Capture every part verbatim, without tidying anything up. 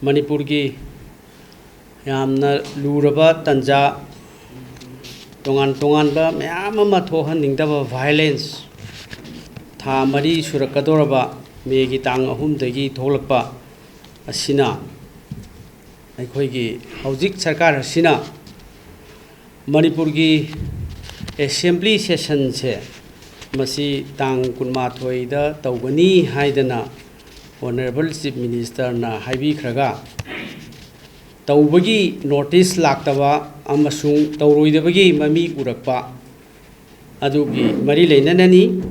ꯃꯅꯤꯄꯨꯔꯒꯤ ꯌꯥꯝꯅ ꯂꯨꯔꯕ ꯇꯥꯟꯖꯥ, ꯇꯣꯉꯥꯟ ꯇꯣꯉꯥꯟꯕ ꯃꯌꯥꯝ ꯑꯃ ꯊꯣꯛꯍꯟꯅꯤꯡꯗꯕ violence, ꯊꯥ ꯃꯔꯤ ꯁꯨꯔꯛꯀꯗꯧꯔꯕ ꯃꯦꯒꯤ ꯇꯥꯡ ꯑꯍꯨꯝꯗꯒꯤ ꯊꯣꯛꯂꯛꯄ ꯑꯁꯤꯅ, ꯑꯩꯈꯣꯏꯒꯤ ꯍꯧꯖꯤꯛ ꯁꯔꯀꯥꯔ ꯑꯁꯤꯅ ꯃꯅꯤꯄꯨꯔꯒꯤ assembly sessionꯁꯦ ꯃꯁꯤ ꯇꯥꯡ ꯀꯨꯟꯃꯥꯊꯣꯏꯗ ꯇꯧꯒꯅꯤ ꯍꯥꯏꯗꯅ Honourable Chief Ministerꯅ ꯍꯥꯏꯕꯤꯈ꯭ꯔꯒ, ꯇꯧꯕꯒꯤ notice ꯂꯥꯛꯇꯕ ꯑꯃꯁꯨꯡ ꯇꯧꯔꯣꯏꯗꯕꯒꯤ ꯃꯃꯤ ꯎꯔꯛꯄ ꯑꯗꯨꯒꯤ ꯃꯔꯤ ꯂꯩꯅꯅꯅꯤ꯫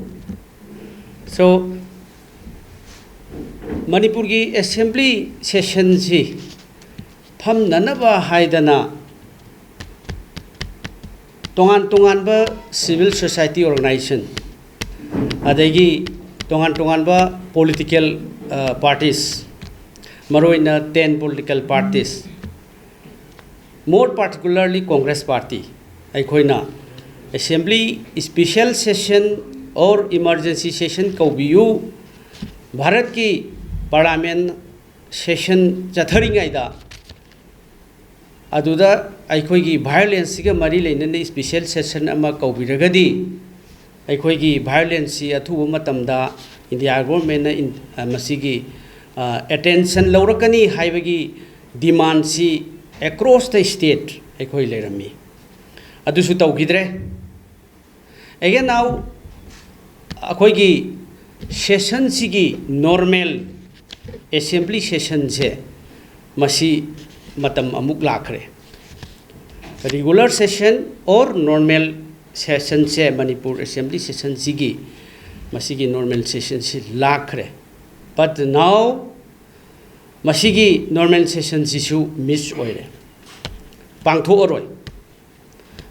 So, ꯃꯅꯤꯄꯨꯔꯒꯤ assembly sessionꯁꯤ ꯐꯝꯅꯅꯕ ꯍꯥꯏꯗꯅ ꯇꯣꯉꯥꯟ ꯇꯣꯉꯥꯟꯕ civil society organisation, ꯑꯗꯒꯤ ꯇꯣꯉꯥꯟ ꯇꯣꯉꯥꯟꯕ political, ꯑ, parties, ꯃꯔꯨꯑꯣꯏꯅ ten political parties, more particularly Congress Party, ꯑꯩꯈꯣꯏꯅ assembly special session or emergency session ꯀꯧꯕꯤꯌꯨ, ꯚꯥꯔꯠꯀꯤ parliament session ꯆꯠꯊꯔꯤꯉꯩꯗ ꯑꯗꯨꯗ ꯑꯩꯈꯣꯏꯒꯤ violenceꯁꯤꯒ ꯃꯔꯤ ꯂꯩꯅꯅ special session ꯑꯃ ꯀꯧꯕꯤꯔꯒꯗꯤ, ꯑꯩꯈꯣꯏꯒꯤ violenceꯁꯤ ꯑꯊꯨꯕ ꯃꯇꯝꯗ India governmentꯅ ꯏꯟ-, ꯑ, ꯃꯁꯤꯒꯤ, ꯑ, attention ꯂꯧꯔꯛꯀꯅꯤ ꯍꯥꯏꯕꯒꯤ demandꯁꯤ across the state ꯑꯩꯈꯣꯏ ꯂꯩꯔꯝꯃꯤ꯫ ꯑꯗꯨꯁꯨ ꯇꯧꯈꯤꯗ꯭ꯔꯦ꯫ Again now, ꯑꯩꯈꯣꯏꯒꯤ sessionꯁꯤꯒꯤ normal assembly sessionꯁꯦ ꯃꯁꯤ ꯃꯇꯝ ꯑꯃꯨꯛ ꯂꯥꯛꯈ꯭ꯔꯦ꯫ Regular session or normal sessionꯁꯦ, Manipur assembly sessionꯁꯤꯒꯤ ꯃꯁꯤꯒꯤ normal sessionꯁꯤ ꯂꯥꯛꯈ꯭ꯔꯦ꯫ But now ꯃꯁꯤꯒꯤ normal sessionꯁꯤꯁꯨ miss ꯑꯣꯏꯔꯦ, ꯄꯥꯡꯊꯣꯛꯑꯔꯣꯏ꯫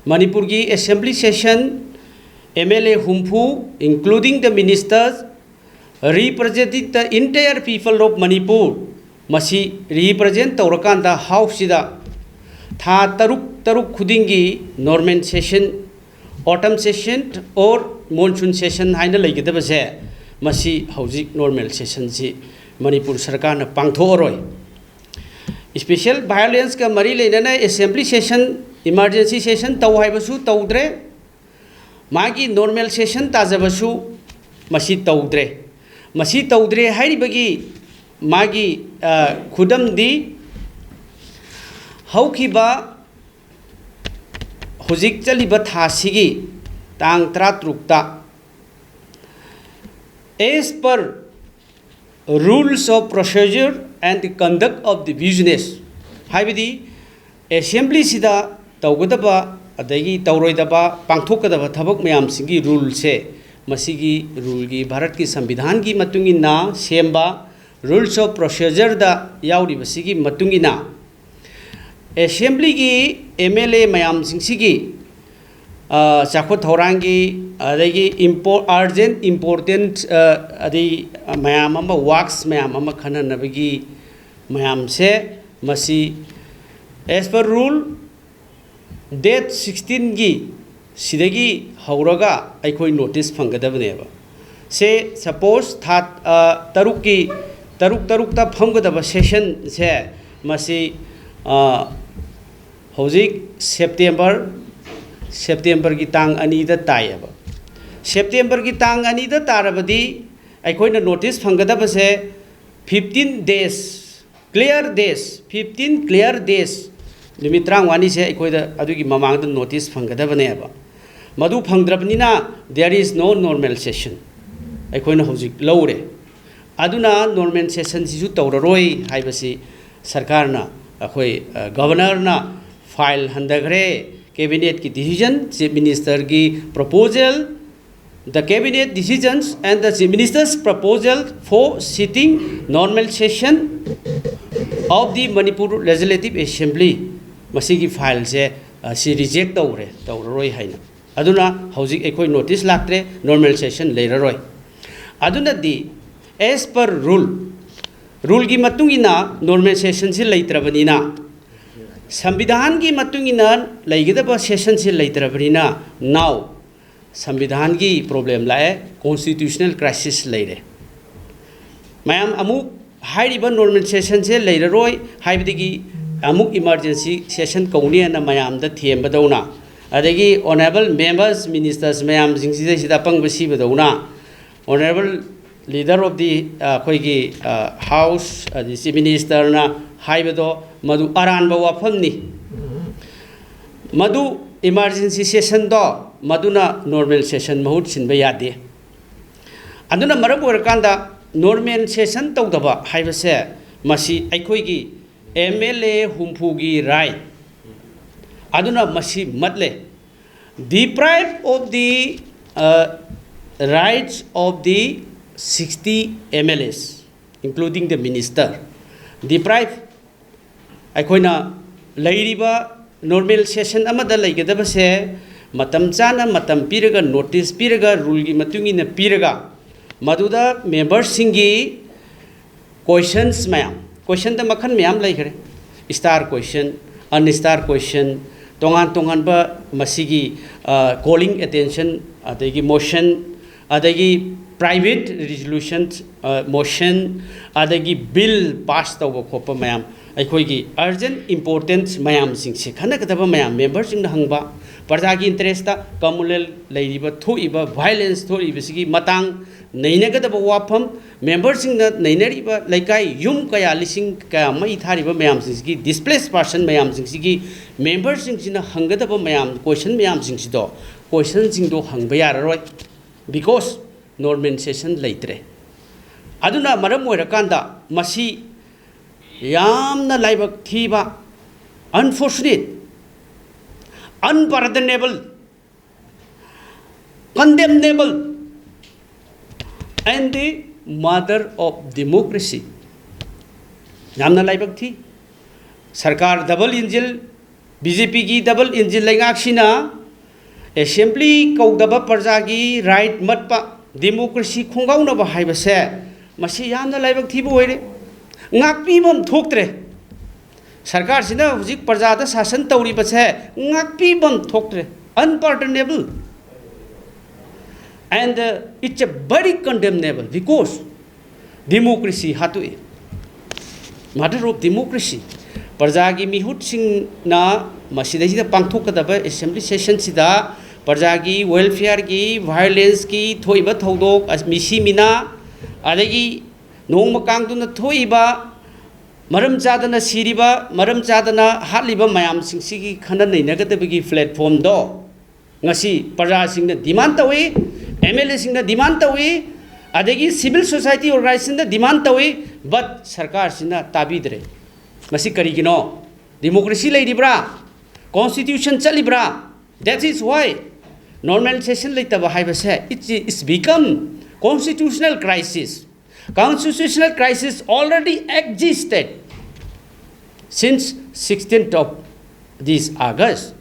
ꯃꯅꯤꯄꯨꯔꯒꯤ assembly session, MLA ꯍꯨꯝꯐꯨ, including the ministers, representing the entire people of Manipur, ꯃꯁꯤ represent ꯇꯧꯔꯀꯥꯟꯗ houseꯁꯤꯗ ꯊꯥ ꯇꯔꯨꯛ ꯇꯔꯨꯛ ꯈꯨꯗꯤꯡꯒꯤ normal session, autumn session or monsoon session ꯍꯥꯏꯅ ꯂꯩꯒꯗꯕꯁꯦ, ꯃꯁꯤ ꯍꯧꯖꯤꯛ normal sessionꯁꯤ ꯃꯅꯤꯄꯨꯔ ꯁꯔꯀꯥꯔꯅ ꯄꯥꯡꯊꯣꯛꯑꯔꯣꯏ꯫ Special violence ꯀ ꯃꯔꯤ ꯂꯩꯅꯅ assembly session, emergency session ꯇꯧ ꯍꯥꯏꯕꯁꯨ ꯇꯧꯗ꯭ꯔꯦ꯫ ꯃꯥꯒꯤ normal session ꯇꯥꯖꯕꯁꯨ ꯃꯁꯤ ꯇꯧꯗ꯭ꯔꯦ꯫ ꯃꯁꯤ ꯇꯧꯗ꯭ꯔꯦ ꯍꯥꯏꯔꯤꯕꯒꯤ ꯃꯥꯒꯤ, ꯑ, ꯈꯨꯗꯝꯗꯤ, ꯍꯧꯈꯤꯕ ꯍꯧꯖꯤꯛ ꯆꯠꯂꯤꯕ ꯊꯥꯁꯤꯒꯤ ꯇꯥꯡ ꯇꯔꯥꯇꯔꯨꯛꯇ, as per rules of procedure and conduct of the business, ꯍꯥꯏꯕꯗꯤ assembly ꯁꯤꯗ ꯇꯧꯒꯗꯕ ꯑꯗꯒꯤ ꯇꯧꯔꯣꯏꯗꯕ, ꯄꯥꯡꯊꯣꯛꯀꯗꯕ ꯊꯕꯛ ꯃꯌꯥꯝꯁꯤꯒꯤ rule ꯁꯦ, ꯃꯁꯤꯒꯤ rule ꯒꯤ, ꯚꯥꯔꯠꯀꯤ ꯁꯪꯕꯤꯙꯥꯟꯒꯤ ꯃꯇꯨꯡ ꯏꯟꯅ ꯁꯦꯝꯕ rules of procedure ꯗ ꯌꯥꯎꯔꯤꯕꯁꯤꯒꯤ ꯃꯇꯨꯡ ꯏꯟꯅ, assembly ꯒꯤ M L A ꯃꯌꯥꯝꯁꯤꯡꯁꯤꯒꯤ, ꯑ, ꯆꯥꯎꯈꯠ ꯊꯧꯔꯥꯡꯒꯤ, ꯑꯗꯒꯤ impo-, urgent, important, ꯑ, ꯑꯗꯩ ꯃꯌꯥꯝ ꯑꯃ, works ꯃꯌꯥꯝ ꯑꯃ ꯈꯟꯅꯅꯕꯒꯤ ꯃꯌꯥꯝꯁꯦ, ꯃꯁꯤ as per rule date sixteen ꯒꯤ ꯁꯤꯗꯒꯤ ꯍꯧꯔꯒ ꯑꯩꯈꯣꯏ notice ꯐꯪꯒꯗꯕꯅꯦꯕ꯫ ꯁꯦ, suppose ꯊꯥ, ꯑ, ꯇꯔꯨꯛꯀꯤ, ꯇꯔꯨꯛ ꯇꯔꯨꯛꯇ ꯐꯝꯒꯗꯕ session ꯁꯦ, ꯃꯁꯤ, ꯑ, ꯍꯧꯖꯤꯛ September, September ꯒꯤ ꯇꯥꯡ ꯑꯅꯤꯗ ꯇꯥꯏꯌꯦꯕ꯫ September ꯒꯤ ꯇꯥꯡ ꯑꯅꯤꯗ ꯇꯥꯔꯕꯗꯤ ꯑꯩꯈꯣꯏꯅ notice ꯐꯪꯒꯗꯕꯁꯦ fifteen days, clear days, fifteen clear days, ꯅꯨꯃꯤꯠ ꯇꯔꯥꯃꯉꯥꯅꯤꯁꯦ ꯑꯩꯈꯣꯏꯗ ꯑꯗꯨꯒꯤ ꯃꯃꯥꯡꯗ notice ꯐꯪꯒꯗꯕꯅꯦꯕ꯫ ꯃꯗꯨ ꯐꯪꯗ꯭ꯔꯕꯅꯤꯅ, there is no normal session ꯑꯩꯈꯣꯏꯅ ꯍꯧꯖꯤꯛ ꯂꯧꯔꯦ꯫ ꯑꯗꯨꯅ normal session ꯁꯤꯁꯨ ꯇꯧꯔꯔꯣꯏ ꯍꯥꯏꯕꯁꯤ ꯁꯔꯀꯥꯔꯅ, ꯑꯩꯈꯣꯏ, ꯑ, Governor ꯅ file ꯍꯟꯊꯈ꯭ꯔꯦ꯫ Cabinet ꯀꯤ decision, Chief Minister ꯒꯤ proposal, the cabinet decisions and the Chief Minister's proposal for sitting normal session of the Manipur Legislative Assembly, ꯃꯁꯤꯒꯤ file ꯁꯦ, ꯑ, ꯁꯤ reject ꯇꯧꯈ꯭ꯔꯦ, ꯇꯧꯔꯔꯣꯏ ꯍꯥꯏꯅ꯫ ꯑꯗꯨꯅ ꯍꯧꯖꯤꯛ ꯑꯩꯈꯣꯏ notice ꯂꯥꯛꯇ꯭ꯔꯦ, normal session ꯂꯩꯔꯔꯣꯏ꯫ ꯑꯗꯨꯅꯗꯤ, as per rule, rule ꯒꯤ ꯃꯇꯨꯡ ꯏꯟꯅ normal session ꯁꯤ ꯂꯩꯇ꯭ꯔꯕꯅꯤꯅ, ꯁꯪꯕꯤꯙꯥꯟꯒꯤ ꯃꯇꯨꯡ ꯏꯟꯅ ꯂꯩꯒꯗꯕ session ꯁꯤ ꯂꯩꯇ꯭ꯔꯕꯅꯤꯅ, now ꯁꯪꯕꯤꯙꯥꯟꯒꯤ problem ꯂꯥꯛꯑꯦ, constitutional crisis ꯂꯩꯔꯦ꯫ ꯃꯌꯥꯝ ꯑꯃꯨꯛ ꯍꯥꯏꯔꯤꯕ ꯅꯣꯔꯃꯦꯜ ꯁꯦꯁꯟꯁꯦ ꯂꯩꯔꯔꯣꯏ ꯍꯥꯏꯕꯗꯒꯤ ꯑꯃꯨꯛ ꯏꯃꯥꯔꯖꯦꯟꯁꯤ ꯁꯦꯁꯟ ꯀꯧꯅꯤ ꯍꯥꯏꯅ ꯃꯌꯥꯝꯗ ꯊꯦꯝꯕꯗꯧꯅ, ꯑꯗꯒꯤ ꯑꯣꯅꯔꯦꯕꯜ ꯃꯦꯝꯕꯔꯁ, ꯃꯤꯅꯤꯁꯇꯔꯁ ꯃꯌꯥꯝꯁꯤꯡꯁꯤꯗꯩꯁꯤꯗ ꯑꯄꯪꯕ ꯁꯤꯕꯗꯧꯅ, ꯑꯣꯅꯔꯦꯕꯜ ꯂꯤꯗꯔ ꯑꯣꯐ ꯗꯤ, ꯑꯩꯈꯣꯏꯒꯤ ꯍꯥꯎꯁ ꯑꯗꯤ ꯆꯤꯐ ꯃꯤꯅꯤꯁꯇꯔꯅ ꯍꯥꯏꯕꯗꯣ ꯃꯗꯨ ꯑꯔꯥꯟꯕ ꯋꯥꯐꯝꯅꯤ꯫ ꯃꯗꯨ ꯏꯃꯥꯔꯖꯦꯟꯁꯤ ꯁꯦꯁꯟꯗꯣ ꯃꯗꯨꯅ ꯅꯣꯔꯃꯦꯜ ꯁꯦꯁꯟ ꯃꯍꯨꯠ ꯁꯤꯟꯕ ꯌꯥꯗꯦ꯫ ꯑꯗꯨꯅ ꯃꯔꯝ ꯑꯣꯏꯔꯀꯥꯟꯗ ꯅꯣꯔꯃꯦꯜ ꯁꯦꯁꯟ ꯇꯧꯗꯕ ꯍꯥꯏꯕꯁꯦ ꯃꯁꯤ ꯑꯩꯈꯣꯏꯒꯤ ꯑꯦꯝ ꯑꯦꯜ ꯑꯦ ꯍꯨꯝꯐꯨꯒꯤ ꯔꯥꯏꯠ ꯑꯗꯨꯅ ꯃꯁꯤ ꯃꯠꯂꯦ꯫ Deprive of the rights of the sixty M L As, including the minister, deprive ꯑꯩꯈꯣꯏꯅ ꯂꯩꯔꯤꯕ ꯅꯣꯔꯃꯦꯜ ꯁꯦꯁꯟ ꯑꯃꯗ ꯂꯩꯒꯗꯕꯁꯦ ꯃꯇꯝ ꯆꯥꯅ ꯃꯇꯝ ꯄꯤꯔꯒ, ꯅꯣꯇꯤꯁ ꯄꯤꯔꯒ, ꯔꯨꯜꯒꯤ ꯃꯇꯨꯡ ꯏꯟꯅ ꯄꯤꯔꯒ, ꯃꯗꯨꯗ ꯃꯦꯝꯕꯔꯁꯤꯡꯒꯤ ꯀꯣꯏꯁꯟꯁ ꯃꯌꯥꯝ, ꯀꯣꯏꯁꯟꯗ ꯃꯈꯜ ꯃꯌꯥꯝ ꯂꯩꯈ꯭ꯔꯦ꯫ ꯏꯁꯇꯥꯔ ꯀꯣꯏꯁꯟ, ꯑꯟ ꯏꯁꯇꯥꯔ ꯀꯣꯏꯁꯟ, ꯇꯣꯉꯥꯟ ꯇꯣꯉꯥꯟꯕ ꯃꯁꯤꯒꯤ ꯀꯣꯂꯤꯡ ꯑꯦꯇꯦꯟꯁꯟ, ꯑꯗꯒꯤ ꯃꯣꯁꯟ, ꯑꯗꯒꯤ ꯄ꯭ꯔꯥꯏꯚꯦꯠ ꯔꯤꯖꯣꯂꯨꯁꯟ, ꯃꯣꯁꯟ, ꯑꯗꯒꯤ ꯕꯤꯜ ꯄꯥꯁ ꯇꯧꯕ ꯈꯣꯠꯄ ꯃꯌꯥꯝ, ꯑꯩꯈꯣꯏꯒꯤ ꯑꯔꯖꯦꯟ ꯏꯝꯄꯣꯔꯇꯦꯟꯁ ꯃꯌꯥꯝꯁꯤꯡꯁꯦ ꯈꯟꯅꯒꯗꯕ ꯃꯌꯥꯝ, ꯃꯦꯝꯕꯔꯁꯤꯡꯅ ꯍꯪꯕ, ꯄ꯭ꯔꯖꯥꯒꯤ ꯏꯟꯇꯔꯦꯁꯇ ꯀꯃꯨꯅꯦꯜ ꯂꯩꯔꯤꯕ, ꯊꯣꯛꯏꯕ ꯚꯥꯏꯑꯣꯂꯦꯟꯁ ꯊꯣꯛꯏꯕꯁꯤꯒꯤ ꯃꯇꯥꯡ ꯅꯩꯅꯒꯗꯕ ꯋꯥꯐꯝ, ꯃꯦꯝꯕꯔꯁꯤꯡꯅ ꯅꯩꯅꯔꯤꯕ ꯂꯩꯀꯥꯏ ꯌꯨꯝ ꯀꯌꯥ, ꯂꯤꯁꯤꯡ ꯀꯌꯥ ꯃꯩ ꯊꯥꯔꯤꯕ ꯃꯌꯥꯝꯁꯤꯡꯁꯤꯒꯤ, ꯗꯤꯁꯄ꯭ꯂꯦꯁ ꯄꯥꯔꯁꯟ ꯃꯌꯥꯝꯁꯤꯡꯁꯤꯒꯤ ꯃꯦꯝꯕꯔꯁꯤꯡꯁꯤꯅ ꯍꯪꯒꯗꯕ ꯃꯌꯥꯝ, ꯀꯣꯏꯁꯟ ꯃꯌꯥꯝꯁꯤꯡꯁꯤꯗꯣ, ꯀꯣꯏꯁꯟꯁꯤꯡꯗꯣ ꯍꯪꯕ ꯌꯥꯔꯔꯣꯏ꯫ ꯕꯤꯀꯣꯁ ꯅꯣꯔꯃꯦꯜ ꯁꯦꯁꯟ ꯂꯩꯇ꯭ꯔꯦ꯫ ꯑꯗꯨꯅ ꯃꯔꯝ ꯑꯣꯏꯔꯀꯥꯟꯗ ꯃꯁꯤ ꯌꯥꯝꯅ ꯂꯥꯏꯕꯛ ꯊꯤꯕ, unfortunate, unpardonable, condemnable and the mother of democracy꯫ ꯌꯥꯝꯅ ꯂꯥꯏꯕꯛ ꯊꯤ꯫ ꯁꯔꯀꯥꯔ ꯗꯕꯜ ꯏꯟꯖꯤꯟ, ꯕꯤ ꯖꯦ ꯄꯤꯒꯤ ꯗꯕꯜ ꯏꯟꯖꯤꯟ ꯂꯩꯉꯥꯛꯁꯤꯅ ꯑꯦꯁꯦꯝꯕ꯭ꯂꯤ ꯀꯧꯗꯕ ꯄ꯭ꯔꯖꯥꯒꯤ ꯔꯥꯏꯠ ꯃꯠꯄ, ꯗꯦꯃꯣꯀ꯭ꯔꯦꯁꯤ ꯈꯣꯡꯒꯥꯎꯅꯕ ꯍꯥꯏꯕꯁꯦ ꯃꯁꯤ ꯌꯥꯝꯅ ꯂꯥꯏꯕꯛ ꯊꯤꯕ ꯑꯣꯏꯔꯦ꯫ ꯉꯥꯛꯄꯤꯐꯝ ꯊꯣꯛꯇ꯭ꯔꯦ꯫ ꯁꯔꯀꯥꯔꯁꯤꯅ ꯍꯧꯖꯤꯛ ꯄ꯭ꯔꯖꯥꯗ ꯁꯥꯁꯟ ꯇꯧꯔꯤꯕꯁꯦ ꯉꯥꯛꯄꯤꯐꯝ ꯊꯣꯛꯇ꯭ꯔꯦ꯫ Unpardonable and it's a very condemnable because democracy ꯍꯥꯠꯇꯣꯛꯏ꯫ Mother of democracy, ꯄ꯭ꯔꯖꯥꯒꯤ ꯃꯤꯍꯨꯠꯁꯤꯡꯅ ꯃꯁꯤꯗꯩꯁꯤꯗ ꯄꯥꯡꯊꯣꯛꯀꯗꯕ assembly sessionꯁꯤꯗ ꯄ꯭ꯔꯖꯥꯒꯤ welfareꯒꯤ, violenceꯀꯤ ꯊꯣꯛꯏꯕ ꯊꯧꯗꯣꯛ, ꯑꯁ, ꯃꯤꯁꯤ ꯃꯤꯅꯥ, ꯑꯗꯒꯤ ꯅꯣꯡꯃ ꯀꯥꯡꯗꯨꯅ ꯊꯣꯛꯏꯕ ꯃꯔꯝ ꯆꯥꯗꯅ ꯁꯤꯔꯤꯕ, ꯃꯔꯝ ꯆꯥꯗꯅ ꯍꯥꯠꯂꯤꯕ ꯃꯌꯥꯝꯁꯤꯡꯁꯤꯒꯤ ꯈꯟꯅ ꯅꯩꯅꯒꯗꯕꯒꯤ platformꯗꯣ ꯉꯁꯤ ꯄ꯭ꯔꯖꯥꯁꯤꯡꯅ demand ꯇꯧꯏ, MLAꯁꯤꯡꯅ demand ꯇꯧꯏ, ꯑꯗꯒꯤ civil society organizationꯅ demand ꯇꯧꯏ, but ꯁꯔꯀꯥꯔꯁꯤꯅ ꯇꯥꯕꯤꯗ꯭ꯔꯦ꯫ ꯃꯁꯤ ꯀꯔꯤꯒꯤꯅꯣ? Democracy ꯂꯩꯔꯤꯕ꯭ꯔꯥ? Constitution ꯆꯠꯂꯤꯕ꯭ꯔꯥ? That is why normal session ꯂꯩꯇꯕ ꯍꯥꯏꯕꯁꯦ, it is become constitutional crisis. Constitutional crisis already existed since sixteenth of this August.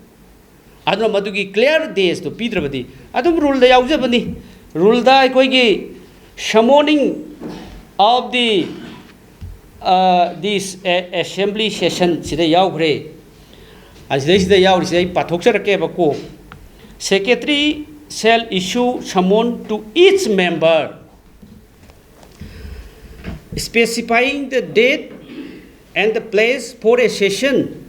ꯑꯗꯨꯅ ꯃꯗꯨꯒꯤ clear daysꯇꯣ ꯄꯤꯗ꯭ꯔꯕꯗꯤ ꯑꯗꯨꯝ ruleꯗ ꯌꯥꯎꯖꯕꯅꯤ꯫ Ruleꯗ ꯑꯩꯈꯣꯏꯒꯤ summoning of the, uh, this, uh, assembly session ꯁꯤꯗ ꯌꯥꯎꯈ꯭ꯔꯦ꯫ ꯑꯁꯤꯗꯩꯁꯤꯗ ꯌꯥꯎꯔꯤꯁꯦ ꯑꯩ ꯄꯥꯊꯣꯛꯆꯔꯛꯀꯦꯕꯀꯣ꯫ Secretary shall issue summon to each member specifying the date and the place for a session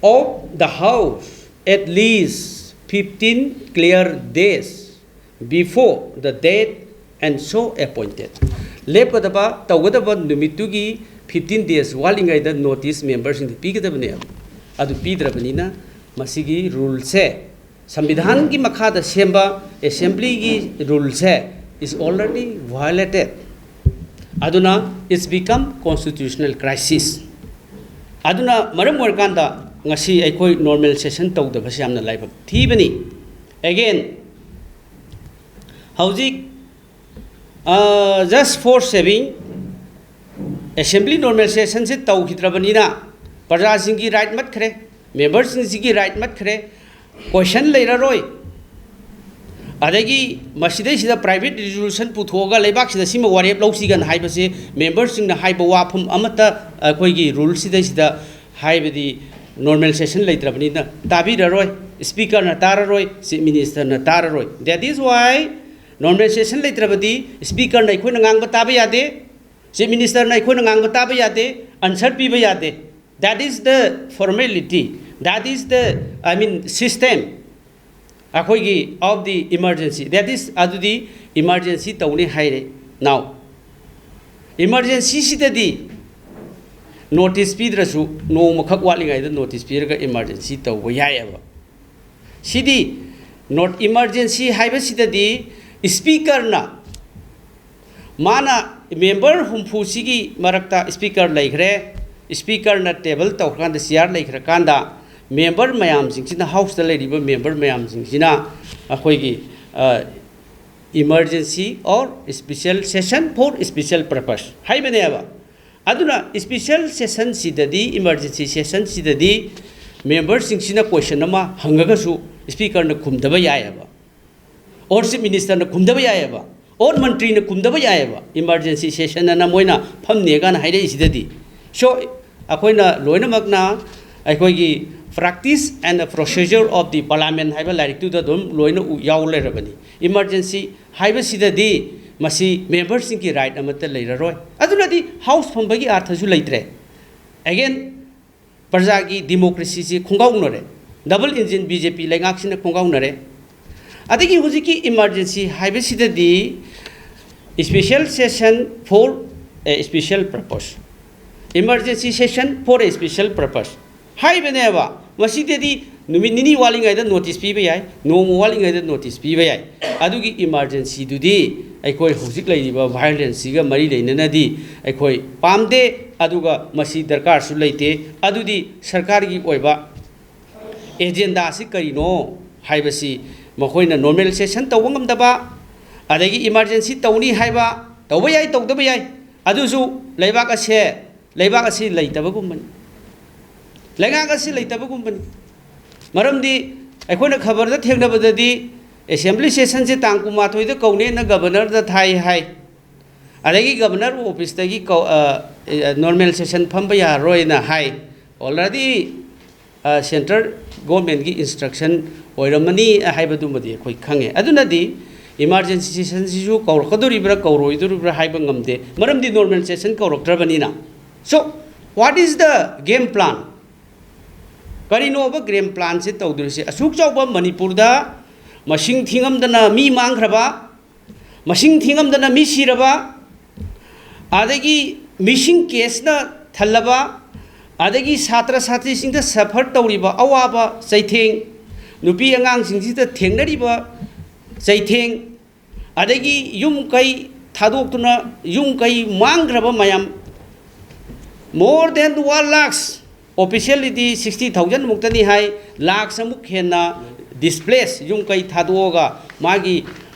of the House at least fifteen clear days before the date and so appointed. ꯂꯦꯞꯀꯗꯕ, ꯇꯧꯒꯗꯕ ꯅꯨꯃꯤꯠꯇꯨꯒꯤ fifteen days ꯋꯥꯠꯂꯤꯉꯩꯗ notice memberꯁꯤꯡꯗ ꯄꯤꯒꯗꯕꯅꯦꯕ꯫ ꯑꯗꯨ ꯄꯤꯗ꯭ꯔꯕꯅꯤꯅ ꯃꯁꯤꯒꯤ ruleꯁꯦ, ꯁꯪꯕꯤꯙꯥꯟꯒꯤ ꯃꯈꯥꯗ ꯁꯦꯝꯕ assemblyꯒꯤ ruleꯁꯦ is already violated. ꯑꯗꯨꯅ it's become constitutional crisis. ꯑꯗꯨꯅ ꯃꯔꯝ ꯑꯣꯏꯔꯀꯥꯟꯗ ꯉꯁꯤ ꯑꯩꯈꯣꯏ normal session ꯇꯧꯗꯕꯁꯤ ꯌꯥꯝꯅ ꯂꯥꯏꯕꯛ ꯊꯤꯕꯅꯤ꯫ Again, ꯍꯧꯖꯤꯛ, uh, just for saving, assembly normal sessionꯁꯦ ꯇꯧꯈꯤꯗ꯭ꯔꯕꯅꯤꯅ ꯄ꯭ꯔꯖꯥꯁꯤꯡꯒꯤ right ꯃꯠꯈ꯭ꯔꯦ, memberꯁꯤꯡꯁꯤꯒꯤ right ꯃꯠꯈ꯭ꯔꯦ, question ꯂꯩꯔꯔꯣꯏ꯫ ꯑꯗꯒꯤ ꯃꯁꯤꯗꯩꯁꯤꯗ private resolution ꯄꯨꯊꯣꯛꯑꯒ ꯂꯩꯕꯥꯛꯁꯤꯗ ꯁꯤꯃ ꯋꯥꯔꯦꯞ ꯂꯧꯁꯤꯒꯅ ꯍꯥꯏꯕꯁꯦ memberꯁꯤꯡꯅ ꯍꯥꯏꯕ ꯋꯥꯐꯝ ꯑꯃꯠꯇ ꯑꯩꯈꯣꯏꯒꯤ ruleꯁꯤꯗꯩꯁꯤꯗ, ꯍꯥꯏꯕꯗꯤ normal session ꯂꯩꯇ꯭ꯔꯕꯅꯤꯅ ꯇꯥꯕꯤꯔꯔꯣꯏ, speakerꯅ ꯇꯥꯔꯔꯣꯏ, chief ministerꯅ ꯇꯥꯔꯔꯣꯏ꯫ That is why normal session ꯂꯩꯇ꯭ꯔꯕꯗꯤ speakerꯅ ꯑꯩꯈꯣꯏꯅ ꯉꯥꯡꯕ ꯇꯥꯕ ꯌꯥꯗꯦ, Chief Ministerꯅ ꯑꯩꯈꯣꯏꯅ ꯉꯥꯡꯕ ꯇꯥꯕ ꯌꯥꯗꯦ, answer ꯄꯤꯕ ꯌꯥꯗꯦ. That is the formality, that is the, I mean, system ꯑꯩꯈꯣꯏꯒꯤ of the emergency, that is, ꯑꯗꯨꯗꯤ emergency ꯇꯧꯅꯤ ꯍꯥꯏꯔꯦ꯫ Now emergencyꯁꯤꯗꯗꯤ notice ꯄꯤꯗ꯭ꯔꯁꯨ ꯅꯣꯡꯃꯈꯛ ꯋꯥꯠꯂꯤꯉꯩꯗ notice ꯄꯤꯔꯒ emergency ꯇꯧꯕ ꯌꯥꯏꯑꯕ꯫ ꯁꯤꯗꯤ not emergency ꯍꯥꯏꯕꯁꯤꯗꯗꯤ speakerꯅ ꯃꯥꯅ member ꯍꯨꯝꯐꯨꯁꯤꯒꯤ ꯃꯔꯛꯇ speaker ꯂꯩꯈ꯭ꯔꯦ꯫ Speakerꯅ table ꯇꯧꯈ꯭ꯔꯀꯥꯟꯗ, chair ꯂꯩꯈ꯭ꯔꯀꯥꯟꯗ, member ꯃꯌꯥꯝꯁꯤꯡꯁꯤꯅ, houseꯇ ꯂꯩꯔꯤꯕ member ꯃꯌꯥꯝꯁꯤꯡꯁꯤꯅ ꯑꯩꯈꯣꯏꯒꯤ emergency or special session for special purpose ꯍꯥꯏꯕꯅꯦꯕ꯫ ꯑꯗꯨꯅ special sessionꯁꯤꯗꯗꯤ, emergency sessionꯁꯤꯗꯗꯤ memberꯁꯤꯡꯁꯤꯅ question ꯑꯃ ꯍꯪꯉꯒꯁꯨ speakerꯅ ꯈꯨꯝꯗꯕ ꯌꯥꯏꯑꯕ, or chief ministerꯅ ꯈꯨꯝꯗꯕ ꯌꯥꯏꯑꯕ, or ꯃꯟꯇ꯭ꯔꯤꯅ ꯈꯨꯝꯗꯕ ꯌꯥꯏꯑꯕ꯫ Emergency session ꯑꯅ ꯃꯣꯏꯅ ꯐꯝꯅꯦ ꯀꯥꯏꯅ ꯍꯥꯏꯔꯛꯏꯁꯤꯗꯗꯤ꯫ So ꯑꯩꯈꯣꯏꯅ ꯂꯣꯏꯅꯃꯛꯅ ꯑꯩꯈꯣꯏꯒꯤ Practice and Procedure of the Parliament ꯍꯥꯏꯕ ꯂꯥꯏꯔꯤꯛꯇꯨꯗ ꯑꯗꯨꯝ ꯂꯣꯏꯅ ꯎ-, ꯌꯥꯎ ꯂꯩꯔꯕꯅꯤ꯫ Emergency ꯍꯥꯏꯕꯁꯤꯗꯗꯤ ꯃꯁꯤ memberꯁꯤꯡꯒꯤ right ꯑꯃꯠꯇ ꯂꯩꯔꯔꯣꯏ꯫ ꯑꯗꯨꯅꯗꯤ house ꯐꯝꯕꯒꯤ ꯑꯥꯔꯊꯁꯨ ꯂꯩꯇ꯭ꯔꯦ꯫ Again, ꯄ꯭ꯔꯖꯥꯒꯤ democracyꯁꯤ ꯈꯣꯡꯒꯥꯎꯅꯔꯦ꯫ Double engine BJP ꯂꯩꯉꯥꯛꯁꯤꯅ ꯈꯣꯡꯒꯥꯎꯅꯔꯦ꯫ ꯑꯗꯒꯤ ꯍꯧꯖꯤꯛꯀꯤ emergency ꯍꯥꯏꯕꯁꯤꯗꯗꯤ special session for a special purpose, emergency session for a special purpose ꯍꯥꯏꯕꯅꯦꯕ꯫ ꯃꯁꯤꯗꯗꯤ ꯅꯨꯃꯤꯠ ꯅꯤꯅꯤ ꯋꯥꯠꯂꯤꯉꯩꯗ notice ꯄꯤꯕ ꯌꯥꯏ, ꯅꯣꯡꯃ ꯋꯥꯠꯂꯤꯉꯩꯗ notice ꯄꯤꯕ ꯌꯥꯏ꯫ ꯑꯗꯨꯒꯤ emergencyꯗꯨꯗꯤ ꯑꯩꯈꯣꯏ ꯍꯧꯖꯤꯛ ꯂꯩꯔꯤꯕ violenceꯁꯤꯒ ꯃꯔꯤ ꯂꯩꯅꯅꯗꯤ ꯑꯩꯈꯣꯏ ꯄꯥꯝꯗꯦ, ꯑꯗꯨꯒ ꯃꯁꯤ ꯗꯔꯀꯥꯔꯁꯨ ꯂꯩꯇꯦ꯫ ꯑꯗꯨꯗꯤ ꯁꯔꯀꯥꯔꯒꯤ ꯑꯣꯏꯕ agendaꯁꯤ ꯀꯔꯤꯅꯣ ꯍꯥꯏꯕꯁꯤ ꯃꯈꯣꯏꯅ normal session ꯇꯧꯕ ꯉꯝꯗꯕ, ꯑꯗꯒꯤ emergency ꯇꯧꯅꯤ ꯍꯥꯏꯕ, ꯇꯧꯕ ꯌꯥꯏ, ꯇꯧꯗꯕ ꯌꯥꯏ, ꯑꯗꯨꯁꯨ ꯂꯩꯕꯥꯛ ꯑꯁꯦ, ꯂꯩꯕꯥꯛ ꯑꯁꯤ ꯂꯩꯇꯕꯒꯨꯝꯕꯅꯤ, ꯂꯩꯉꯥꯛ ꯑꯁꯤ ꯂꯩꯇꯕꯒꯨꯝꯕꯅꯤ꯫ ꯃꯔꯝꯗꯤ ꯑꯩꯈꯣꯏꯅ ꯈꯕꯔꯗ ꯊꯦꯡꯅꯕꯗꯗꯤ assembly sessionꯁꯦ ꯇꯥꯡ ꯀꯨꯟꯃꯥꯊꯣꯏꯗ ꯀꯧꯅꯦꯅ governorꯗ ꯊꯥꯏ ꯍꯥꯏ, ꯑꯗꯒꯤ governor officeꯇꯒꯤ ꯀꯧ-, ꯑ, ꯑ, normal session ꯐꯝꯕ ꯌꯥꯔꯔꯣꯏꯅ ꯍꯥꯏ꯫ Already central governmentꯀꯤ instruction ꯑꯣꯏꯔꯝꯃꯅꯤ ꯍꯥꯏꯕꯗꯨꯃꯗꯤ ꯑꯩꯈꯣꯏ ꯈꯪꯉꯦ꯫ ꯑꯗꯨꯅꯗꯤ Emergency session ꯁꯤꯁꯨ ꯀꯧꯔꯛꯀꯗꯣꯔꯤꯕ꯭ꯔꯥ ꯀꯧꯔꯣꯏꯗꯣꯔꯤꯕ꯭ꯔꯥ ꯍꯥꯏꯕ ꯉꯝꯗꯦ, ꯃꯔꯝꯗꯤ normal session ꯀꯧꯔꯛꯇ꯭ꯔꯕꯅꯤꯅ꯫ So, what is the game plan? ꯀꯔꯤꯅꯣꯕ game plan ꯁꯦ ꯇꯧꯗꯣꯔꯤꯁꯦ? ꯑꯁꯨꯛ ꯆꯥꯎꯕ ꯃꯅꯤꯄꯨꯔꯗ ꯃꯁꯤꯡ ꯊꯤꯉꯝꯗꯅ ꯃꯤ ꯃꯥꯡꯈ꯭ꯔꯕ, ꯃꯁꯤꯡ ꯊꯤꯉꯝꯗꯅ ꯃꯤ ꯁꯤꯔꯕ, ꯑꯗꯒꯤ missing case ꯅ ꯊꯜꯂꯕ, ꯑꯗꯒꯤ ꯁꯥꯇ꯭ꯔ ꯁꯥꯇ꯭ꯔꯤꯁꯤꯡꯗ suffer ꯇꯧꯔꯤꯕ ꯑꯋꯥꯕ ꯆꯩꯊꯦꯡ, ꯅꯨꯄꯤ ꯑꯉꯥꯡꯁꯤꯡꯁꯤꯗ ꯊꯦꯡꯅꯔꯤꯕ ꯆꯩꯊꯦꯡ, ꯑꯗꯒꯤ ꯌꯨꯝ ꯀꯩ ꯊꯥꯗꯣꯛꯇꯨꯅ ꯌꯨꯝ ꯀꯩ ꯃꯥꯡꯈ꯭ꯔꯕ ꯃꯌꯥꯝ, more than one lakhs, officially ꯗꯤ sixty thousand ꯃꯨꯛꯇꯅꯤ ꯍꯥꯏ, ꯂꯥꯛꯁ ꯑꯃꯨꯛ ꯍꯦꯟꯅ displace, ꯌꯨꯝ ꯀꯩ ꯊꯥꯗꯣꯛꯑꯒ, ꯃꯥꯒꯤ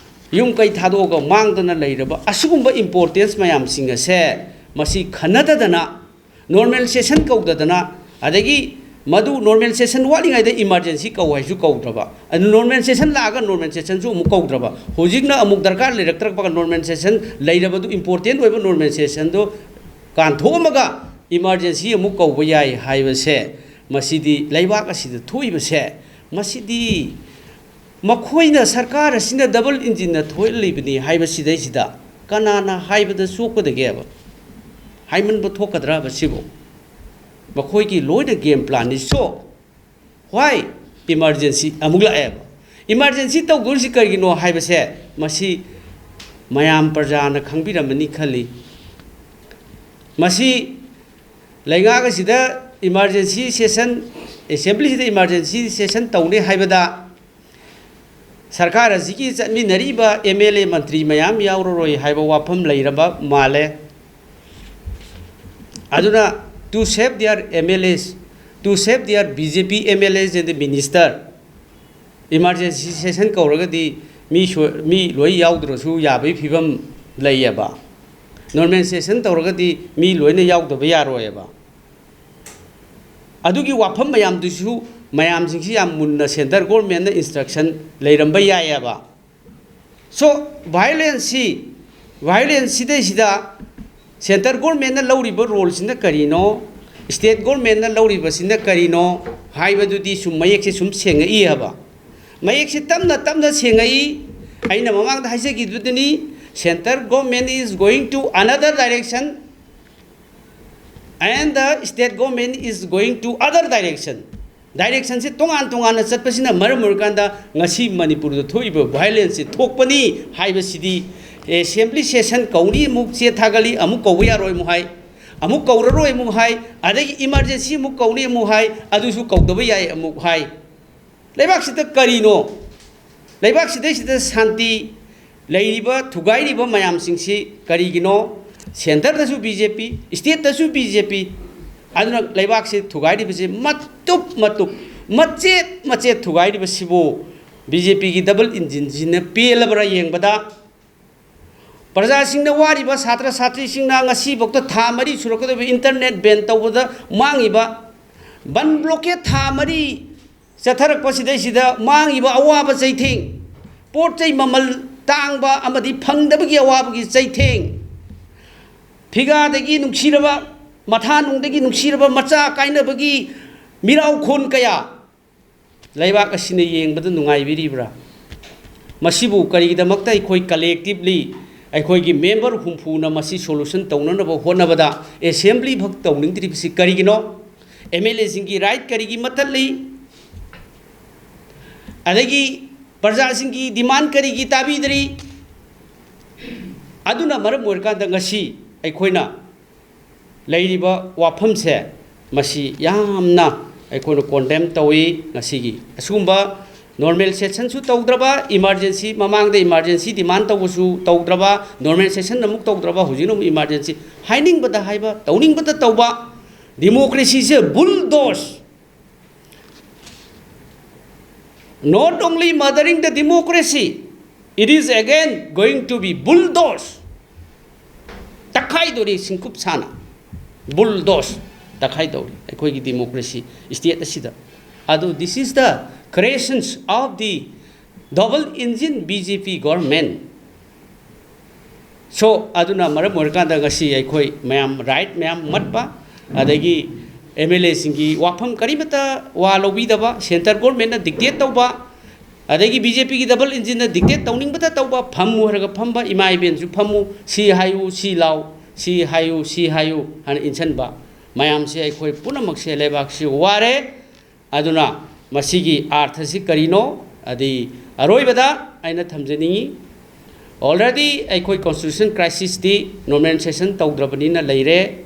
ꯌꯨꯝ ꯀꯩ ꯊꯥꯗꯣꯛꯑꯒ ꯃꯥꯡꯗꯅ ꯂꯩꯔꯕ ꯑꯁꯤꯒꯨꯝꯕ importance ꯃꯌꯥꯝꯁꯤꯡ ꯑꯁꯦ ꯃꯁꯤ ꯈꯟꯅꯗꯗꯅ, normal session ꯀꯧꯗꯗꯅ, ꯑꯗꯒꯤ ꯃꯗꯨ normal session ꯋꯥꯠꯂꯤꯉꯩꯗ emergency ꯀꯧ ꯍꯥꯏꯁꯨ ꯀꯧꯗ꯭ꯔꯕ, ꯑꯗꯨ normal session ꯂꯥꯛꯑꯒ normal session ꯁꯨ ꯑꯃꯨꯛ ꯀꯧꯗ꯭ꯔꯕ, ꯍꯧꯖꯤꯛꯅ ꯑꯃꯨꯛ ꯗꯔꯀꯥꯔ ꯂꯩꯔꯛꯇ꯭ꯔꯛꯄꯒ normal session ꯂꯩꯔꯕꯗꯨ, important ꯑꯣꯏꯕ normal session ꯗꯨ ꯀꯥꯟꯊꯣꯛꯑꯝꯃꯒ emergency ꯑꯃꯨꯛ ꯀꯧꯕ ꯌꯥꯏ ꯍꯥꯏꯕꯁꯦ, ꯃꯁꯤꯗꯤ ꯂꯩꯕꯥꯛ ꯑꯁꯤꯗ ꯊꯣꯛꯏꯕꯁꯦ, ꯃꯁꯤꯗꯤ ꯃꯈꯣꯏꯅ, ꯁꯔꯀꯥꯔ ꯑꯁꯤꯅ double engine ꯅ ꯊꯣꯛꯍꯜꯂꯤꯕꯅꯤ ꯍꯥꯏꯕꯁꯤꯗꯩꯁꯤꯗ ꯀꯅꯥꯅ ꯍꯥꯏꯕꯗ ꯆꯣꯞꯀꯗꯒꯦꯕ? ꯍꯥꯏꯃꯟꯕ ꯊꯣꯛꯀꯗ꯭ꯔꯕ ꯁꯤꯕꯨ? ꯃꯈꯣꯏꯒꯤ ꯂꯣꯏꯅ game plan ꯅꯤ꯫ So, why emergency ꯑꯃꯨꯛ ꯂꯥꯛꯑꯦꯕ? Emergency ꯇꯧꯗꯣꯔꯤꯁꯤ ꯀꯔꯤꯒꯤꯅꯣ ꯍꯥꯏꯕꯁꯦ ꯃꯁꯤ ꯃꯌꯥꯝ ꯄ꯭ꯔꯖꯥꯅ ꯈꯪꯕꯤꯔꯝꯃꯅꯤ ꯈꯜꯂꯤ꯫ ꯃꯁꯤ ꯂꯩꯉꯥꯛ ꯑꯁꯤꯗ emergency session, assembly ꯁꯤꯗ emergency session ꯇꯧꯅꯤ ꯍꯥꯏꯕꯗ ꯁꯔꯀꯥꯔ ꯑꯁꯤꯒꯤ ꯆꯠꯃꯤꯟꯅꯔꯤꯕ MLA ꯃꯟꯇ꯭ꯔꯤ ꯃꯌꯥꯝ ꯌꯥꯎꯔꯔꯣꯏ ꯍꯥꯏꯕ ꯋꯥꯐꯝ ꯂꯩꯔꯕ ꯃꯥꯜꯂꯦ꯫ ꯑꯗꯨꯅ, to save their MLAs, to save their BJP MLAs and the minister, emergency session ꯀꯧꯔꯒꯗꯤ ꯃꯤ ꯁꯣꯏ-, ꯃꯤ ꯂꯣꯏ ꯌꯥꯎꯗ꯭ꯔꯁꯨ ꯌꯥꯕꯒꯤ ꯐꯤꯕꯝ ꯂꯩꯌꯦꯕ꯫ Normal session ꯇꯧꯔꯒꯗꯤ ꯃꯤ ꯂꯣꯏꯅ ꯌꯥꯎꯗꯕ ꯌꯥꯔꯣꯏꯑꯕ꯫ ꯑꯗꯨꯒꯤ ꯋꯥꯐꯝ ꯃꯌꯥꯝꯗꯨꯁꯨ, ꯃꯌꯥꯝꯁꯤꯡꯁꯤ ꯌꯥꯝ ꯃꯨꯟꯅ centre government ꯅ instruction ꯂꯩꯔꯝꯕ ꯌꯥꯏꯑꯕ꯫ So, violence ꯁꯤ, violence ꯁꯤꯗꯩꯁꯤꯗ centre government ꯅ ꯂꯧꯔꯤꯕ role ꯁꯤꯅ ꯀꯔꯤꯅꯣ, state government ꯅ ꯂꯧꯔꯤꯕꯁꯤꯅ ꯀꯔꯤꯅꯣ ꯍꯥꯏꯕꯗꯨꯗꯤ ꯁꯨꯝ ꯃꯌꯦꯛꯁꯦ ꯁꯨꯝ ꯁꯦꯡꯉꯛꯏ ꯍꯥꯏꯕ꯫ ꯃꯌꯦꯛꯁꯦ ꯇꯞꯅ ꯇꯞꯅ ꯁꯦꯡꯉꯛꯏ꯫ ꯑꯩꯅ ꯃꯃꯥꯡꯗ ꯍꯥꯏꯖꯈꯤꯕꯗꯨꯅꯤ, centre government is going to another direction and the state government is going to other direction꯫ Directionꯁꯦ ꯇꯣꯉꯥꯟ ꯇꯣꯉꯥꯟꯅ ꯆꯠꯄꯁꯤꯅ ꯃꯔꯝ ꯑꯣꯏꯔꯀꯥꯟꯗ ꯉꯁꯤ ꯃꯅꯤꯄꯨꯔꯗ ꯊꯣꯛꯏꯕ violenceꯁꯦ ꯊꯣꯛꯄꯅꯤ ꯍꯥꯏꯕꯁꯤꯗꯤ, assembly session ꯀꯧꯅꯤ ꯑꯃꯨꯛ ꯆꯦ ꯊꯥꯒꯠꯂꯤ, ꯑꯃꯨꯛ ꯀꯧꯕ ꯌꯥꯔꯣꯏ ꯑꯃꯨꯛ ꯍꯥꯏ, ꯑꯃꯨꯛ ꯀꯧꯔꯔꯣꯏ ꯑꯃꯨꯛ ꯍꯥꯏ, ꯑꯗꯒꯤ emergency ꯑꯃꯨꯛ ꯀꯧꯅꯤ ꯑꯃꯨꯛ ꯍꯥꯏ, ꯑꯗꯨꯁꯨ ꯀꯧꯗꯕ ꯌꯥꯏ ꯑꯃꯨꯛ ꯍꯥꯏ꯫ ꯂꯩꯕꯥꯛꯁꯤꯗ ꯀꯔꯤꯅꯣ? ꯂꯩꯕꯥꯛꯁꯤꯗꯩꯁꯤꯗ ꯁꯥꯟꯇꯤ ꯂꯩꯔꯤꯕ, ꯊꯨꯒꯥꯏꯔꯤꯕ ꯃꯌꯥꯝꯁꯤꯡꯁꯤ ꯀꯔꯤꯒꯤꯅꯣ? Centreꯗꯁꯨ BJP, stateꯇꯁꯨ BJP꯫ ꯑꯗꯨꯅ ꯂꯩꯕꯥꯛꯁꯤ ꯊꯨꯒꯥꯏꯔꯤꯕꯁꯤ ꯃꯇꯨꯞ ꯃꯇꯨꯞ, ꯃꯆꯦꯠ ꯃꯆꯦꯠ ꯊꯨꯒꯥꯏꯔꯤꯕꯁꯤꯕꯨ BJPꯒꯤ double engineꯁꯤꯅ ꯄꯦꯜꯂꯕ꯭ꯔꯥ ꯌꯦꯡꯕꯗ? ꯄ꯭ꯔꯖꯥꯁꯤꯡꯅ ꯋꯥꯔꯤꯕ ꯁꯥꯇ꯭ꯔ ꯁꯥꯇ꯭ꯔꯤꯁꯤꯡꯅ ꯉꯁꯤꯐꯥꯎꯗ ꯊꯥ ꯃꯔꯤ ꯁꯨꯔꯛꯀꯗꯧꯔꯤꯕ internet ban ꯇꯧꯕꯗ ꯃꯥꯡꯉꯤꯕ, ꯕꯟ blockade ꯊꯥ ꯃꯔꯤ ꯆꯠꯊꯔꯛꯄꯁꯤꯗꯩꯁꯤꯗ ꯃꯥꯡꯉꯤꯕ ꯑꯋꯥꯕ ꯆꯩꯊꯦꯡ, ꯄꯣꯠ ꯆꯩ ꯃꯃꯜ ꯇꯥꯡꯕ ꯑꯃꯗꯤ ꯐꯪꯗꯕꯒꯤ ꯑꯋꯥꯕꯒꯤ ꯆꯩꯊꯦꯡ, ꯐꯤꯒꯥꯗꯒꯤ ꯅꯨꯡꯁꯤꯔꯕ, ꯃꯊꯥꯅꯨꯡꯗꯒꯤ ꯅꯨꯡꯁꯤꯔꯕ ꯃꯆꯥ ꯀꯥꯏꯅꯕꯒꯤ ꯃꯤꯔꯥꯎꯈꯣꯟ ꯀꯌꯥ ꯂꯩꯕꯥꯛ ꯑꯁꯤꯅ ꯌꯦꯡꯕꯗ ꯅꯨꯡꯉꯥꯏꯕꯤꯔꯤꯕ꯭ꯔꯥ? ꯃꯁꯤꯕꯨ ꯀꯔꯤꯒꯤꯗꯃꯛꯇ ꯑꯩꯈꯣꯏ collectively, ꯑꯩꯈꯣꯏꯒꯤ member ꯍꯨꯝꯐꯨꯅ ꯃꯁꯤ solution ꯇꯧꯅꯅꯕ ꯍꯣꯠꯅꯕꯗ assembly ꯐꯛ ꯇꯧꯅꯤꯡꯗ꯭ꯔꯤꯕꯁꯤ ꯀꯔꯤꯒꯤꯅꯣ? MLAꯁꯤꯡꯒꯤ right ꯀꯔꯤꯒꯤ ꯃꯊꯠꯂꯤ? ꯑꯗꯒꯤ ꯄ꯭ꯔꯖꯥꯁꯤꯡꯒꯤ demand ꯀꯔꯤꯒꯤ ꯇꯥꯕꯤꯗ꯭ꯔꯤ? ꯑꯗꯨꯅ ꯃꯔꯝ ꯑꯣꯏꯔꯀꯥꯟꯗ ꯉꯁꯤ ꯑꯩꯈꯣꯏꯅ ꯂꯩꯔꯤꯕ ꯋꯥꯐꯝꯁꯦ, ꯃꯁꯤ ꯌꯥꯝꯅ ꯑꯩꯈꯣꯏꯅ condemn ꯇꯧꯏ꯫ ꯉꯁꯤꯒꯤ ꯑꯁꯤꯒꯨꯝꯕ normal sessionꯁꯨ ꯇꯧꯗ꯭ꯔꯕ, emergency, ꯃꯃꯥꯡꯗ emergency demand ꯇꯧꯕꯁꯨ ꯇꯧꯗ꯭ꯔꯕ, normal session ꯑꯃꯨꯛ ꯇꯧꯗ꯭ꯔꯕ, ꯍꯧꯖꯤꯛꯅ ꯑꯃꯨꯛ emergency꯫ ꯍꯥꯏꯅꯤꯡꯕꯗ ꯍꯥꯏꯕ, ꯇꯧꯅꯤꯡꯕꯗ ꯇꯧꯕ, democracyꯁꯦ bulldoze, not only murdering the democracy, it is again going to be bulldoze꯫ ꯇꯛꯈꯥꯏꯗꯣꯔꯤ ꯁꯤꯡꯀꯨꯞ ꯁꯥꯅ, bulldoze ꯇꯛꯈꯥꯏꯗꯧꯔꯤ ꯑꯩꯈꯣꯏꯒꯤ democracy state ꯑꯁꯤꯗ꯫ ꯑꯗꯨ this is the creations of the double engine BJP government꯫ So, ꯑꯗꯨꯅ ꯃꯔꯝ ꯑꯣꯏꯔꯀꯥꯟꯗ ꯉꯁꯤ ꯑꯩꯈꯣꯏ ꯃꯌꯥꯝ right ꯃꯌꯥꯝ ꯃꯠꯄ, ꯑꯗꯒꯤ MLAꯁꯤꯡꯒꯤ ꯋꯥꯐꯝ ꯀꯔꯤꯃꯠꯇ ꯋꯥ ꯂꯧꯕꯤꯗꯕ, centre governmentꯅ dictate ꯇꯧꯕ, ꯑꯗꯒꯤ ꯕꯤ ꯖꯦ ꯄꯤꯒꯤ ꯗꯕꯜ ꯏꯟꯖꯤꯟꯅ ꯗꯤꯛꯇꯦꯠ ꯇꯧꯅꯤꯡꯕꯇ ꯇꯧꯕ, ꯐꯝꯃꯨ ꯍꯥꯏꯔꯒ ꯐꯝꯕ, ꯏꯃꯥ ꯏꯕꯦꯟꯁꯨ ꯐꯝꯃꯨ, ꯁꯤ ꯍꯥꯏꯌꯨ, ꯁꯤ ꯂꯥꯎ, ꯁꯤ ꯍꯥꯏꯌꯨ, ꯁꯤ ꯍꯥꯏꯌꯨ ꯍꯥꯏꯅ ꯏꯟꯁꯤꯟꯕ ꯃꯌꯥꯝꯁꯦ ꯑꯩꯈꯣꯏ ꯄꯨꯝꯅꯃꯛꯁꯦ ꯂꯩꯕꯥꯛꯁꯤ ꯋꯥꯔꯦ꯫ ꯑꯗꯨꯅ ꯃꯁꯤꯒꯤ ꯑꯥꯔꯊꯁꯤ ꯀꯔꯤꯅꯣ? ꯑꯗꯤ ꯑꯔꯣꯏꯕꯗ ꯑꯩꯅ ꯊꯝꯖꯅꯤꯡꯉꯤ, already ꯑꯩꯈꯣꯏ constitution crisisꯇꯤ normalization ꯇꯧꯗ꯭ꯔꯕꯅꯤꯅ ꯂꯩꯔꯦ꯫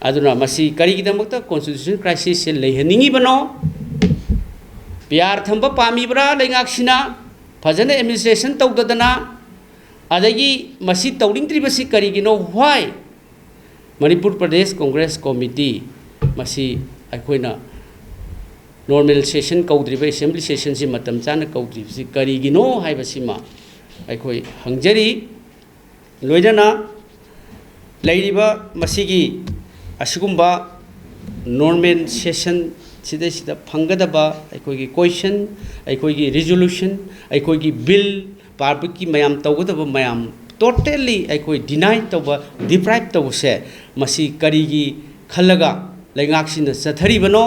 ꯑꯗꯨꯅ ꯃꯁꯤ ꯀꯔꯤꯒꯤꯗꯃꯛꯇ constitution crisisꯁꯦ ꯂꯩꯍꯟꯅꯤꯡꯉꯤꯕꯅꯣ? ꯄꯤ ꯑꯥꯔ ꯊꯝꯕ ꯄꯥꯝꯃꯤꯕ꯭ꯔꯥ ꯂꯩꯉꯥꯛꯁꯤꯅ? ꯐꯖꯅ administration ꯇꯧꯗꯗꯅ, ꯑꯗꯒꯤ ꯃꯁꯤ ꯇꯧꯅꯤꯡꯗ꯭ꯔꯤꯕꯁꯤ ꯀꯔꯤꯒꯤꯅꯣ? Why? ꯃꯅꯤꯄꯨꯔ ꯄ꯭ꯔꯗꯦꯁ ꯀꯣꯡꯒ꯭ꯔꯦꯁ ꯀꯣꯃꯤꯇꯤ ꯃꯁꯤ ꯑꯩꯈꯣꯏꯅ normal session ꯀꯧꯗ꯭ꯔꯤꯕ, assembly sessionꯁꯤ ꯃꯇꯝ ꯆꯥꯅ ꯀꯧꯗ꯭ꯔꯤꯕꯁꯤ ꯀꯔꯤꯒꯤꯅꯣ ꯍꯥꯏꯕꯁꯤꯃ ꯑꯩꯈꯣꯏ ꯍꯪꯖꯔꯤ꯫ ꯂꯣꯏꯅꯅ ꯂꯩꯔꯤꯕ ꯃꯁꯤꯒꯤ ꯑꯁꯤꯒꯨꯝꯕ normal session ꯁꯤꯗꯩꯁꯤꯗ ꯐꯪꯒꯗꯕ ꯑꯩꯈꯣꯏꯒꯤ question, ꯑꯩꯈꯣꯏꯒꯤ resolution, ꯑꯩꯈꯣꯏꯒꯤ bill, publicꯀꯤ ꯃꯌꯥꯝ ꯇꯧꯒꯗꯕ ꯃꯌꯥꯝ totally ꯑꯩꯈꯣꯏ deny ꯇꯧꯕ, deprive ꯇꯧꯕꯁꯦ ꯃꯁꯤ ꯀꯔꯤꯒꯤ ꯈꯜꯂꯒ ꯂꯩꯉꯥꯛꯁꯤꯅ ꯆꯠꯊꯔꯤꯕꯅꯣ?